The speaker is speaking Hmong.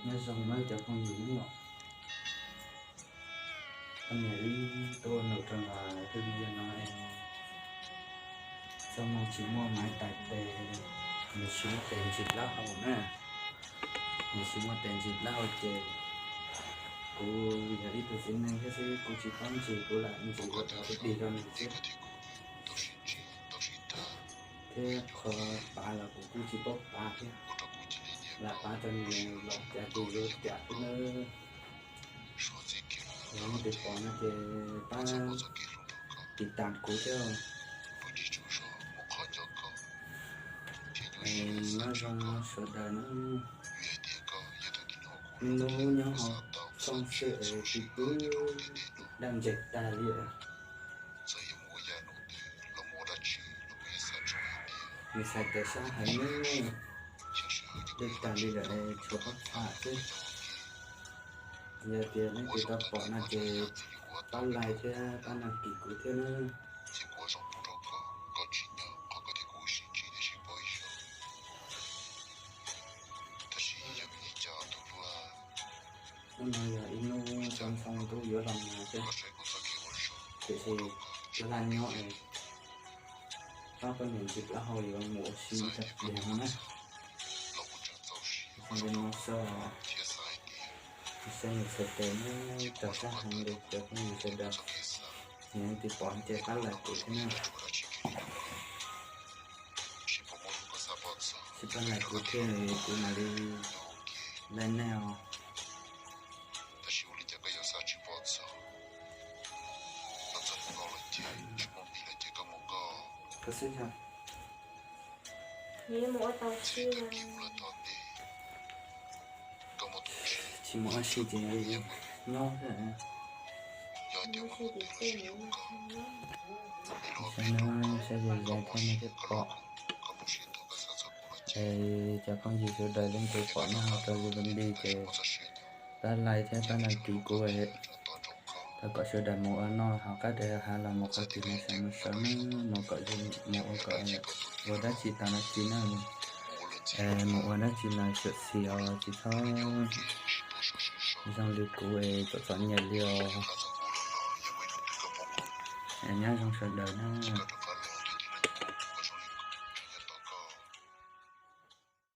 Nyob zoo na cov phooj ywg, poj niam wb tuaj ua num rau los twb yog no, txoj hmoo tsis muaj maiv tais tes, nws tsis muaj tes ntsis plaub hau na, nws tsis muaj tes ntsis plaub hau ces kuv yog ib tug txiv neej thiab xwb kuv tsis paub ntsis, kuv lam ntsis ua rau dig rau nws xwb. Thiab qhov pav los kuv kuj tsis paub pav thiab, lam pav rau nws los cas ces yuav cas xwb na. Yog leej twg pom no ces pab tiv tas kuv thiab. Nyob zoo sawv daws na, hnub nyob hauv txooj xwb es tus pw daj ntseg tag li. Nws txhais tawm sab heev na, dej tag li lawm tshuav pob txha xwb. Yog tias leej twg tau pom no ces pab like thiab pab đăng ký kuv thiab na. Hnub no yog ib hnub ntxhov ntxhov kuj yuav los mas thiab, tiam sis laj laj nyob es pab poj niam ntsis plaub hau yuav mus ua si ib tag pliag no na. Li no xwb, saib nws txhais tes na, tawm sab heev li cov phooj ywg sawv daws. Yog leej twg pom ces pab like kuv thiab na. Tsis pab like kuv thiab kuv mam li like nej os. Koj xwb yog tsis mus ua si ces nyob xwb. Saib no, saib zais zais thiab nej thiaj pom. Es cov phooj ywg sawv daws leej twg pom no rau YouTube ces pab like thiab pab đăng ký kuv, thov kom sawv daws mus ua noj hauv qab deg hav los mus qhov twg mus xyuas mus sawv na, mus kom zoo, mus ua kom ua dab tsi tau dab tsi na. Mus ua dab tsi los xyuam xim os, tsis txhob zoo li kuv es txom txom nyem li os. Nyob zoo sawv daws na.